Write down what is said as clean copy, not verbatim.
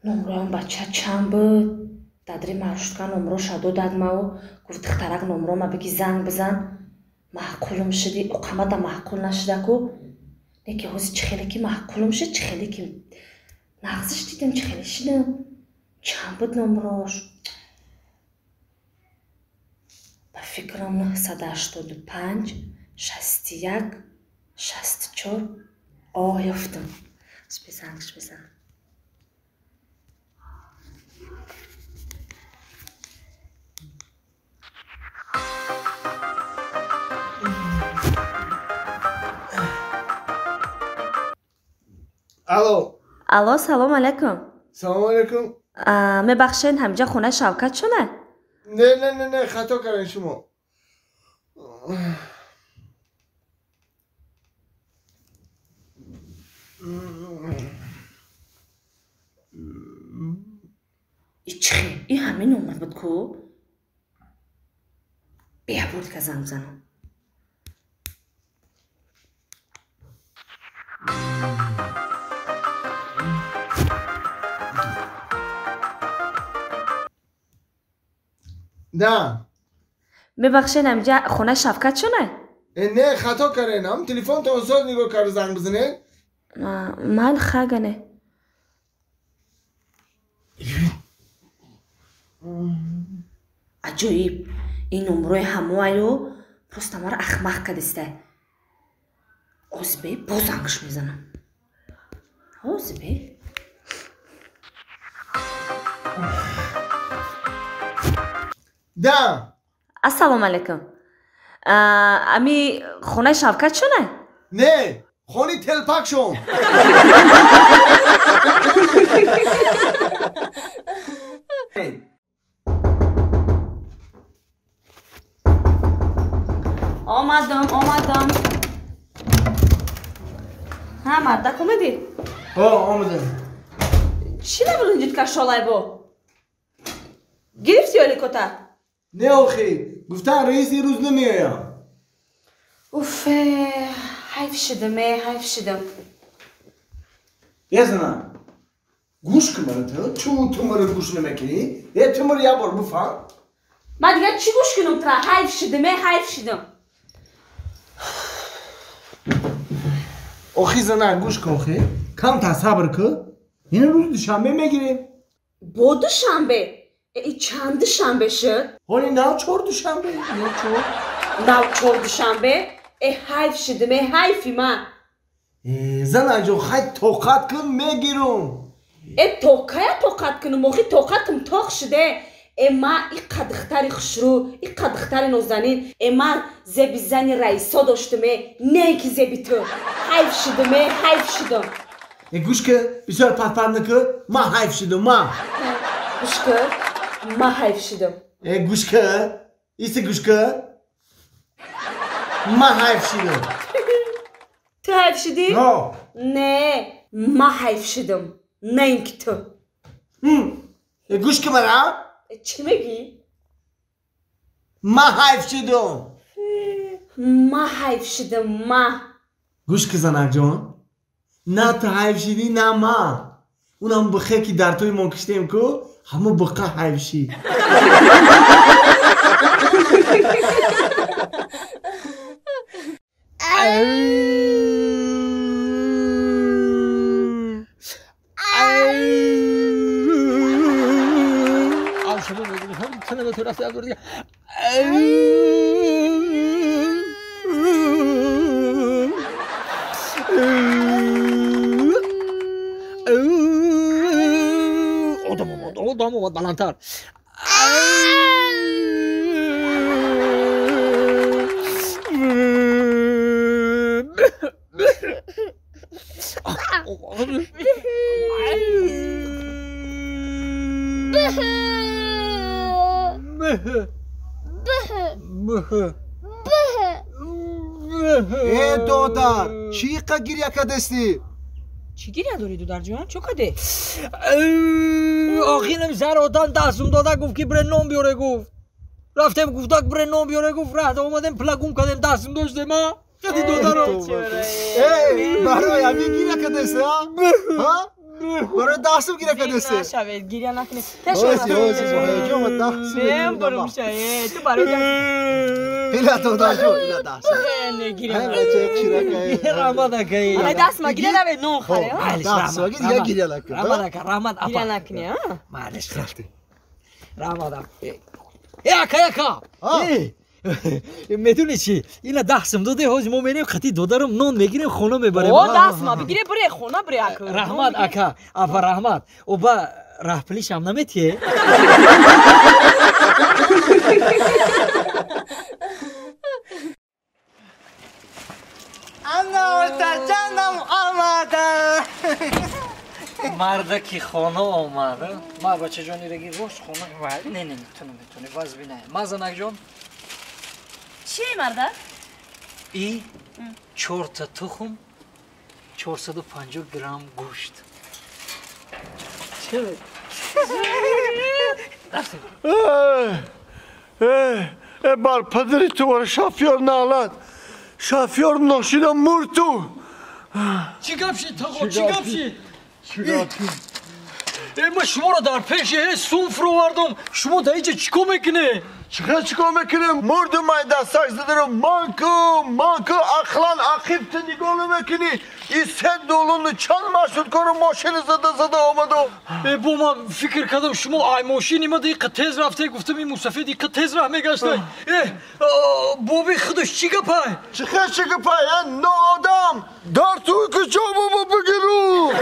Номрои он бача чанд буд? Дадри маршрутка номроша додад мау, гуфт духтарак номрома бигӣ занг бизан. Маъқулум шуди, уқамада маъқул нашуда ку. Не ки ҳозир чӣ хеле ки маъқулум шуд, чӣ хеле ки нағзиш дидам, чӣ хеле шидам. Чанд буд номрош? Ба фикрам 985 61 64. Оҳ, ёфтам. Зангш бизан. Алло. Алло, салом алейкум. Салом алейкум. Мебахшед, ҳаминҷа хонаи Шавкат шуна? Не, не, не, не, хато кардем шумо. И чӣ хел? И ҳамин номер буд ку? Бия бурдика занг бизанам. Да. Мебахшед, ҳаминҷа хонаи Шавкат шуна? Не, хато кардем. Ҳам телефонтон соз нигоҳ кард занг бизанед. Майли хагане. Аҷоиб, ин номрои ҳамоаю просто маро ахмақ кардиста. Ҳозир бе, боз зангш мезанам. Ҳозир бе. Да. Ассалому алайкум. Ами хонаи Шавкат шуна? Не, хони телпак шон. Омадам, омадам. Ҳа, мардак омадӣ? Ҳо, омадам. Чӣ набуринҷид кашолай бо? Гирифтӣ ёликота? Не охи, гуфтан раис ин рӯз намеоям. Уфе, ҳайф шудам, э, ҳайф шудам. Е, зана, гӯш кун мара ту, чун ту мара гӯш намекунӣ? Е, ту мара як бор бифаҳм. Ман дигар чӣ гӯш кунам тура? Ҳайф шудам, э, ҳайф шудам. Охи зана, гӯш кун охи. Камтар сабр кун. Ин рӯзи душанбе мегирем. Бо душанбе? И чанд душанбе шуд? Ҳоли нав чор душанбе. Нав чор. Нав чор душанбе? Э, ҳайф шудам, э, ҳайфи ман. Э, занаҷон, хай тоқат кун, мегирам. Э, то кая тоқат кунам? Охи тоқатам тоқ шуде. Э, ман иқа духтари хушрӯ, иқа духтари нозанин. Э, ман зеби зани раисо доштам, э, не ки зеби ту. Ҳайф шудам, э, ҳайф шудам. Э, гӯш кун, бисёр патпат накун, ман ҳайф шудам, ман. Гӯш кун, ман ҳайф шудам. Э, гӯш кун, иси гӯш кун, ман ҳайф шудам. Ту ҳайф шудӣ? Ҳо. Не, ман ҳайф шудам, на ин ки ту. Э, гӯш кун мара. Чӣ мегӣ? Ман ҳайф шудам. Ман ҳайф шудам, ман. Гӯш кун, занакҷон, на ту ҳайф шудӣ, на ман. Унам бихе ки дар тӯи мо киштем ку, ҳамо биқа ҳайф шид. Одам омад баландтар. Э, додар, чӣ қа гиря кардастӣ? Чӣ гиря дорӣ, додарҷон? Чо каде? Охирам сар одам дастум дода, гуфт ки бре нон биёре, гуфт. Рафтем, гуфтак бре нон биёре, гуфт, раҳта омадем, пула гум кардем, дастум доштем, а? Қади додаро. Э, барои ҳамин гиря кардастӣ, а? Барои 10 сум гиря кардесте. Нашавед, гиря накунед. Ози, ози, ҳаяҷон ва 10 сум. Мем бурум шае, ту барои Ила додарҷон, ила 10 сум. Не гиря. Ҳай бача чирака. Раҳмат акай. Ана даст ма гиря навед нон харе. 10 сум дига гиря накун. Раҳмат ака, раҳмат апа. Гиря накуни, а? Маълиш рафтем. Раҳмат апа. Э ака, ака. Медуни чӣ? Ина 10 сум доде, ҳози мо мерем қати додарам нон мегирем, хона мебарем. О, 10 ма бигире, бире хона бире ака. Раҳмат ака, апа раҳмат. Оба раҳпулишам наметиҳе? Ана ортаҷанам омада. Мардаки хона омада. Ма бачаҷони раги рост хона. Не, не, ту наметони, вазби не. Ма занакҷон. Чӣ мардак? И 4 тухм, 450 грамм гӯшт. Чӣ? Э, бар падари ту вара шофёр налад. Шофёр ношида мурту. Чӣ гап шид, тағо, чӣ гап шид? Э, ма шуморо дар пеши сум фуровардам. Шумо дар инҷа чӣ кор мекунед? Чиқа чӣ кор мекунем? Мурдум ай дастак задарам. Манку, манку, ақлан ақиб ту нигоҳ намекунӣ. И се долуну чанд маршруткаро мошини зада зада омаду. Э, бо ман фикр кардам шумо ай мошини ма диқа тез рафте, гуфтам ин мусафир диқа тез раҳ мегашта. Э, боби худаш чӣ гапай? Чиқа чӣ гапай? Э, ноодам! Дар туи куҷо бобо бигиру?